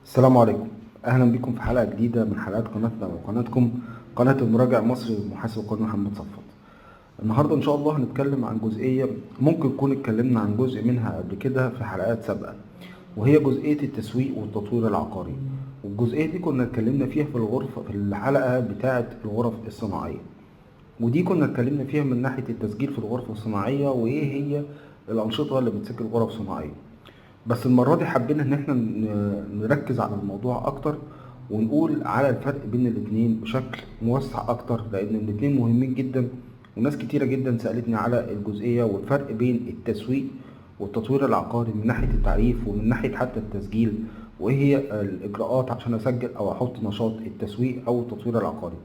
السلام عليكم، اهلا بكم في حلقة جديدة من حلقات قناتنا وقناتكم قناة المراجع المصري المحاسب القانوني محمد صفوت. النهارده ان شاء الله هنتكلم عن جزئية ممكن نكون اتكلمنا عن جزء منها قبل كده في حلقات سابقه، وهي جزئية التسويق والتطوير العقاري. والجزئيه دي كنا اتكلمنا فيها في الغرفة في الحلقة بتاعه الغرف الصناعية، ودي كنا اتكلمنا فيها من ناحية التسجيل في الغرف الصناعية وايه هي الانشطة اللي بتسجل غرف صناعية. بس المرة دي حبينا ان احنا نركز على الموضوع اكتر ونقول على الفرق بين الاتنين بشكل موسع اكتر، لان الاتنين مهمين جدا وناس كتيرة جدا سألتني على الجزئية والفرق بين التسويق والتطوير العقاري من ناحية التعريف ومن ناحية حتى التسجيل، وايه هي الاجراءات عشان اسجل او احط نشاط التسويق او التطوير العقاري،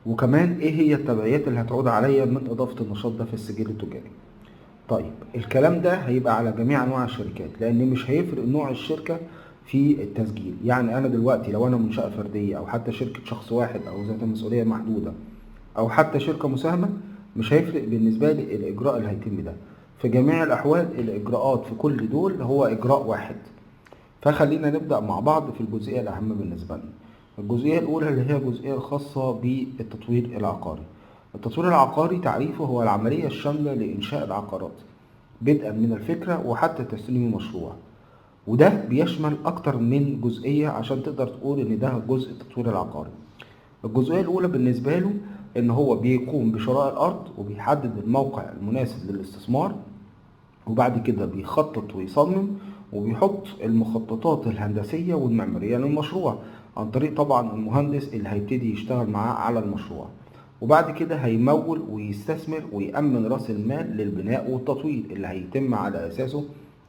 وكمان ايه هي التبعيات اللي هتعود عليا من اضافة النشاط ده في السجل التجاري. طيب الكلام ده هيبقى على جميع انواع الشركات، لان مش هيفرق نوع الشركة في التسجيل. يعني انا دلوقتي لو انا منشأة فردية او حتى شركة شخص واحد او ذات مسؤولية محدودة او حتى شركة مساهمة، مش هيفرق بالنسبة لي الاجراء اللي هيتم ده. في جميع الاحوال الاجراءات في كل دول هو اجراء واحد. فخلينا نبدأ مع بعض في الجزئية الاهم بالنسبة لنا، الجزئية الاولى اللي هي الجزئية الخاصة بالتطوير العقاري. التطوير العقاري تعريفه هو العملية الشاملة لإنشاء العقارات بدءا من الفكرة وحتى تسليم المشروع، وده بيشمل أكتر من جزئية عشان تقدر تقول إن ده جزء التطوير العقاري. الجزئية الأولى بالنسبة له إن هو بيقوم بشراء الأرض وبيحدد الموقع المناسب للاستثمار، وبعد كده بيخطط ويصمم وبيحط المخططات الهندسية والمعمارية للمشروع عن طريق طبعا المهندس اللي هيبتدي يشتغل معاه على المشروع، وبعد كده هيمول ويستثمر ويأمن رأس المال للبناء والتطوير اللي هيتم على أساسه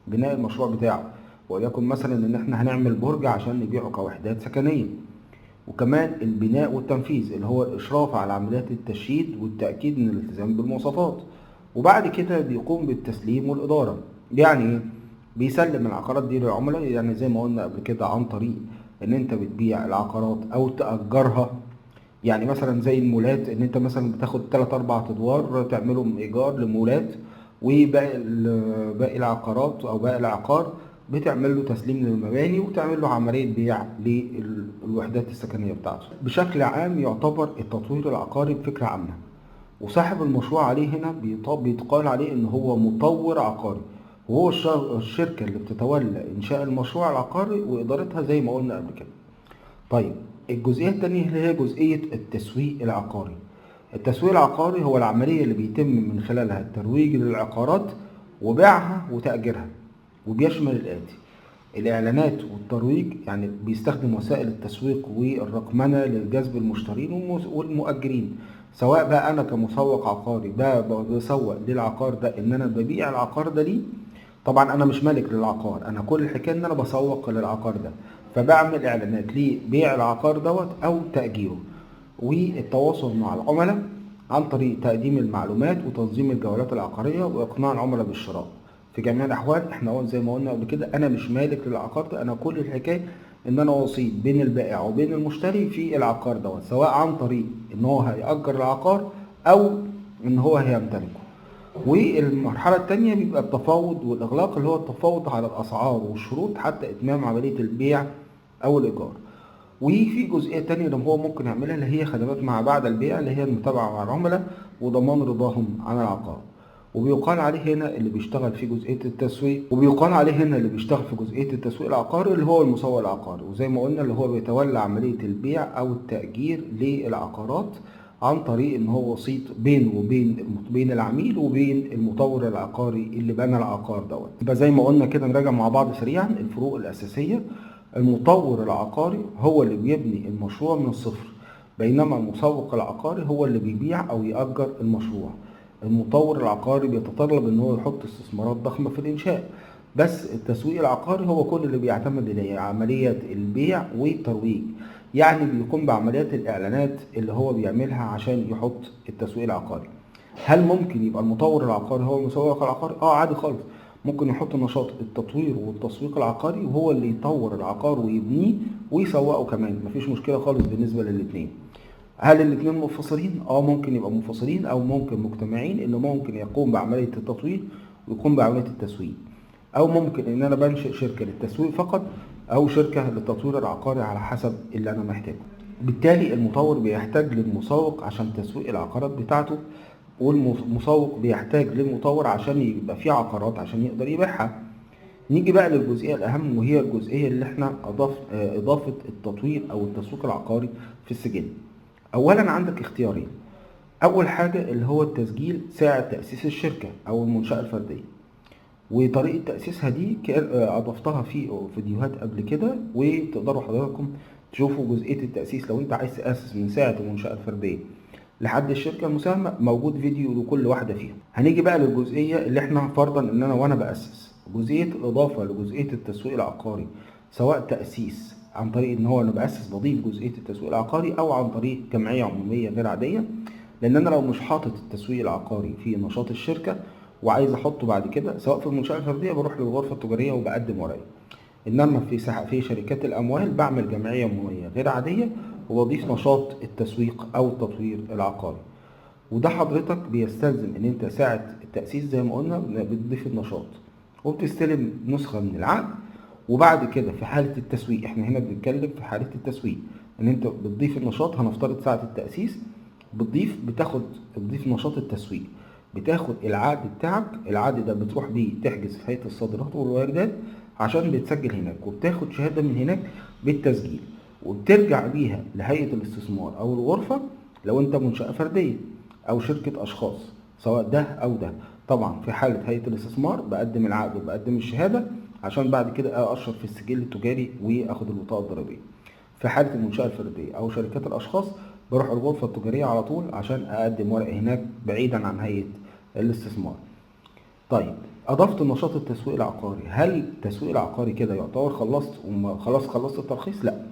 بناء المشروع بتاعه، وليكن مثلا إن احنا هنعمل برج عشان نبيعه كوحدات سكنية. وكمان البناء والتنفيذ اللي هو الإشراف على عمليات التشييد والتأكيد من الالتزام بالمواصفات، وبعد كده بيقوم بالتسليم والإدارة. يعني إيه؟ بيسلم العقارات دي للعملاء، يعني زي ما قلنا قبل كده عن طريق إن أنت بتبيع العقارات أو تأجرها. يعني مثلا زي المولات، ان انت مثلا بتاخد 3 4 ادوار تعملهم ايجار لمولات، وباقي باقي العقارات او باقي العقار بتعمل له تسليم للمباني وتعمل له عملية بيع للوحدات السكنية بتاعته. بشكل عام يعتبر التطوير العقاري بفكرة عامة، وصاحب المشروع عليه هنا بيتقال عليه ان هو مطور عقاري، وهو الشركة اللي بتتولى انشاء المشروع العقاري وادارتها زي ما قلنا قبل كده. طيب الجزئية التانية اللي هي جزئية التسويق العقاري. التسويق العقاري هو العملية اللي بيتم من خلالها الترويج للعقارات وبيعها وتأجيرها، وبيشمل الآتي: الإعلانات والترويج، يعني بيستخدم وسائل التسويق والرقمنة لجذب المشترين والمؤجرين، سواء بقى أنا كمسوق عقاري بسوق للعقار ده إن أنا ببيع العقار ده ليه. طبعا أنا مش مالك للعقار، أنا كل الحكاية إن أنا بسوق للعقار ده، فبعمل إعلانات لبيع العقار دوت أو تأجيره، والتواصل مع العملاء عن طريق تقديم المعلومات وتنظيم الجولات العقارية وإقناع العملاء بالشراء. في جميع الأحوال إحنا زي ما قلنا قبل كده أنا مش مالك للعقار ده، أنا كل الحكاية إن أنا وسيط بين البائع وبين المشتري في العقار دوت، سواء عن طريق إن هو هيأجر العقار أو إن هو هيمتلكه. والمرحلة التانية بيبقى التفاوض والإغلاق، اللي هو التفاوض على الأسعار والشروط حتى إتمام عملية البيع أو الإيجار. وفي جزئية تانية اللي هو ممكن يعملها اللي هي خدمات مع بعد البيع، اللي هي المتابعة مع العملاء وضمان رضاهم عن العقار. وبيقال عليه هنا اللي بيشتغل في جزئية التسويق، وبيقال عليه هنا اللي بيشتغل في جزئية التسويق العقاري اللي هو المسوق العقاري، وزي ما قلنا اللي هو بيتولى عملية البيع أو التأجير للعقارات عن طريق ان هو وسيط بينه وبين بين العميل وبين المطور العقاري اللي بنى العقار دوت. يبقى زي ما قلنا كده نراجع مع بعض سريعا الفروق الأساسية. المطور العقاري هو اللي بيبني المشروع من الصفر، بينما المسوق العقاري هو اللي بيبيع او يأجر المشروع. المطور العقاري بيتطلب ان هو يحط استثمارات ضخمة في الإنشاء، بس التسويق العقاري هو كل اللي بيعتمد عليه عملية البيع والترويج، يعني بيقوم بعمليات الإعلانات اللي هو بيعملها عشان يحط التسويق العقاري. هل ممكن يبقى المطور العقاري هو المسوق العقاري؟ عادي خالص، ممكن يحط نشاط التطوير والتسويق العقاري وهو اللي يطور العقار ويبنيه ويسوقه كمان، مفيش مشكلة خالص بالنسبة للاتنين. هل الاتنين منفصلين؟ ممكن يبقى منفصلين او ممكن مجتمعين، انه ممكن يقوم بعملية التطوير ويقوم بعملية التسويق. او ممكن ان انا بنشئ شركة للتسويق فقط، او شركة للتطوير العقاري على حسب اللي انا محتاجه. بالتالي المطور بيحتاج للمسوق عشان تسويق العقارات بتاعته، والمسوق بيحتاج للمطور عشان يبقى فيه عقارات عشان يقدر يبيعها. نيجي بقى للجزئية الأهم، وهي الجزئية اللي احنا إضافة التطوير أو التسويق العقاري في السجل. أولا عندك اختيارين. أول حاجة اللي هو التسجيل ساعة تأسيس الشركة أو المنشأة الفردية، وطريقة تأسيسها دي أضفتها في فيديوهات قبل كده، وتقدروا حضراتكم تشوفوا جزئية التأسيس لو أنت عايز تأسس من ساعة المنشأة الفردية لحد الشركة المساهمة، موجود فيديو لكل واحدة فيها. هنيجي بقى للجزئية اللي احنا فرضا إن أنا وأنا بأسس جزئية الإضافة لجزئية التسويق العقاري، سواء تأسيس عن طريق إن هو أنا بأسس بضيف جزئية التسويق العقاري، أو عن طريق جمعية عمومية غير عادية، لأن أنا لو مش حاطط التسويق العقاري في نشاط الشركة وعايز أحطه بعد كده سواء في المنشأة الفردية بروح للغرفة التجارية وبقدم ورقي، إنما في شركات الأموال بعمل جمعية عمومية غير عادية وبضيف نشاط التسويق أو التطوير العقاري. وده حضرتك بيستلزم إن أنت ساعة التأسيس زي ما قلنا بتضيف النشاط وبتستلم نسخة من العقد، وبعد كده في حالة التسويق، احنا هنا بنتكلم في حالة التسويق ان انت بتضيف النشاط. هنفترض ساعة التأسيس بتضيف بتضيف نشاط التسويق، بتاخد العقد بتاعك، العقد ده بتروح بيه تحجز في هيئة الصادرات والواردات عشان بتسجل هناك، وبتاخد شهادة من هناك بالتسجيل، وبترجع بيها لهيئة الاستثمار او الغرفة لو انت منشأة فردية او شركة اشخاص، سواء ده او ده. طبعا في حالة هيئة الاستثمار بقدم العقد وبقدم الشهادة عشان بعد كده أأشر في السجل التجاري وآخد البطاقة الضريبية. في حالة المنشأة الفردية أو شركات الأشخاص بروح الغرفة التجارية على طول عشان أقدم ورق هناك بعيدا عن هيئة الاستثمار. طيب أضفت نشاط التسويق العقاري، هل التسويق العقاري كده يعتبر خلصت وخلاص خلصت الترخيص؟ لا،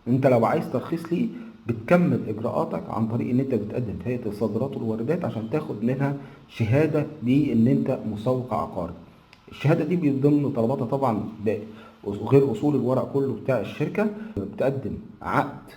أنت لو عايز ترخيص ليه بتكمل اجراءاتك عن طريق ان انت بتقدم في هيئة الصادرات والواردات عشان تاخد منها شهادة بان انت مسوق عقاري. الشهادة دي بيضمن طلباتها طبعا غير اصول الورق كله بتاع الشركة. بتقدم عقد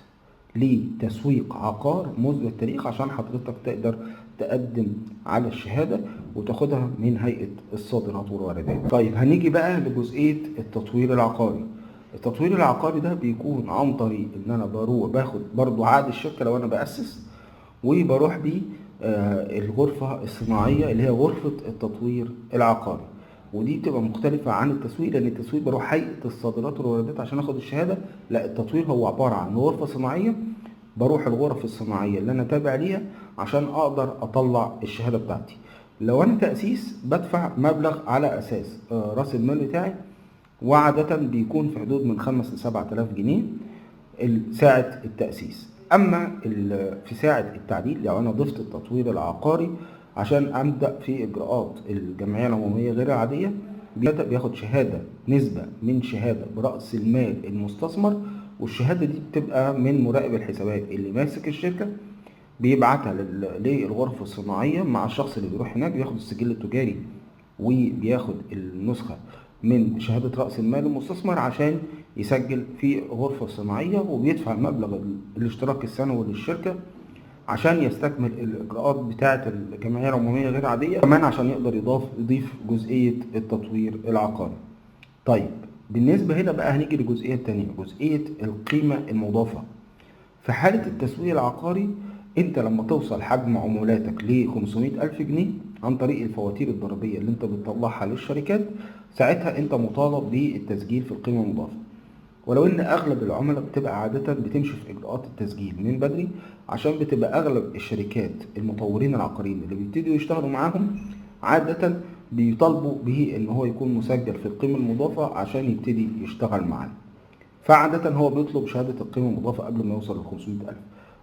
لتسويق عقار مثبت تاريخ عشان حضرتك تقدر تقدم على الشهادة وتاخدها من هيئة الصادرات والواردات. طيب هنيجي بقى لجزئيه التطوير العقاري. التطوير العقاري ده بيكون عن طريق ان انا بروح باخد برضو عقد الشركة لو انا بأسس، وبروح بيه الغرفة الصناعية اللي هي غرفة التطوير العقاري، ودي بتبقى مختلفة عن التسويق، لان التسويق بروح هيئة الصادرات والواردات عشان اخد الشهادة. لا، التطوير هو عبارة عن غرفة صناعية، بروح الغرف الصناعية اللي انا تابع ليها عشان اقدر اطلع الشهادة بتاعتي. لو انا تأسيس بدفع مبلغ على اساس راس المال بتاعي، وعادة بيكون في حدود من 5 ل 7000 جنيه ساعة التأسيس. أما في ساعة التعديل لو أنا ضفت التطوير العقاري عشان أبدأ في إجراءات الجمعية العمومية غير العادية، بياخد شهادة نسبة من شهادة برأس المال المستثمر، والشهادة دي بتبقى من مراقب الحسابات اللي ماسك الشركة، بيبعتها للغرفة الصناعية مع الشخص اللي بيروح هناك، بياخد السجل التجاري وبياخد النسخة من شهادة رأس المال المستثمر عشان يسجل في غرفة صناعية، وبيدفع مبلغ الاشتراك السنوي للشركة عشان يستكمل الإجراءات بتاعة الجمعية العمومية غير عادية، كمان عشان يقدر يضيف جزئية التطوير العقاري. طيب بالنسبة هنا بقى هنيجي للجزئية التانية، جزئية القيمة المضافة. في حالة التسويق العقاري انت لما توصل حجم عمولاتك ل 500,000 جنيه عن طريق الفواتير الضريبية اللي انت بتطلعها للشركات، ساعتها انت مطالب بالتسجيل في القيمة المضافة. ولو ان اغلب العملاء بتبقى عادة بتمشي في اجراءات التسجيل من بدري، عشان بتبقى اغلب الشركات المطورين العقاريين اللي بيبتدوا يشتغلوا معاهم عادة بيطالبوا به ان هو يكون مسجل في القيمة المضافة عشان يبتدي يشتغل معانا. فعادة هو بيطلب شهادة القيمة المضافة قبل ما يوصل ل 500,000.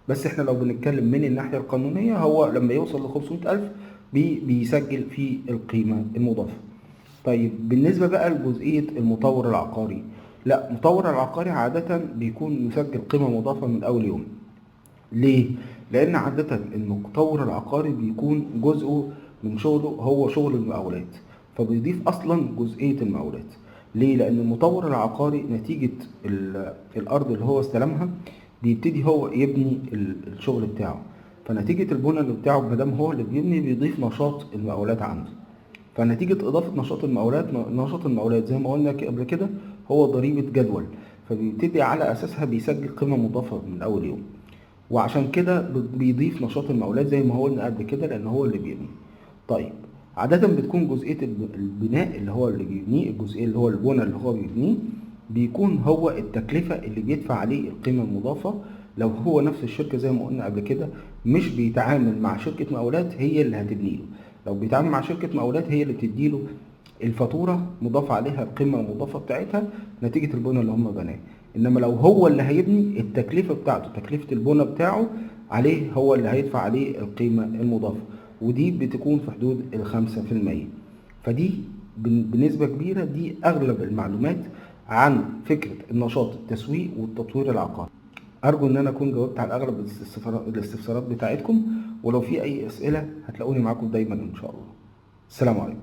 بس احنا لو بنتكلم من الناحية القانونية، هو لما يوصل ل 500,000 بيسجل في القيمة المضافة. طيب بالنسبة بقى لجزئية المطور العقاري، لا، مطور العقاري عادة بيكون مسجل قيمة مضافة من أول يوم. ليه؟ لأن عادة المطور العقاري بيكون جزءه من شغله هو شغل المقاولات، فبيضيف أصلا جزئية المقاولات. ليه؟ لأن المطور العقاري نتيجة الأرض اللي هو استلمها بيبتدي هو يبني الشغل بتاعه، فنتيجة البنى اللي بتاعه مادام هو اللي بيبني بيضيف نشاط المقاولات عنده. فنتيجة إضافة نشاط المقاولات، نشاط المقاولات زي ما قلنا قبل كده هو ضريبة جدول. فبيبتدي على اساسها بيسجل قيمة مضافة من اول يوم. وعشان كده بيضيف نشاط المقاولات زي ما هو قلنا قبل كده، لان هو اللي بيبني. طيب عادة بتكون جزئية البناء اللي هو اللي بيبنيه، الجزئية اللي هو البنى اللي هو بيبنيه، بيكون هو التكلفة اللي بيدفع عليه القيمة المضافة. لو هو نفس الشركة زي ما قلنا قبل كده مش بيتعامل مع شركة مقاولات هي اللي هتبنيله، لو بيتعامل مع شركة مقاولات هي اللي بتديله الفاتورة مضاف عليها القيمة المضافة بتاعتها نتيجة البنى اللي هم بناه. انما لو هو اللي هيبني، التكلفة بتاعته، تكلفة البنى بتاعه عليه، هو اللي هيدفع عليه القيمة المضافة، ودي بتكون في حدود 5%. فدي بنسبة كبيرة دي أغلب المعلومات عن فكرة النشاط التسويق والتطوير العقاري. أرجو إن أنا أكون جاوبت على أغلب الاستفسارات بتاعتكم، ولو في أي أسئلة هتلاقوني معاكم دايما إن شاء الله. السلام عليكم.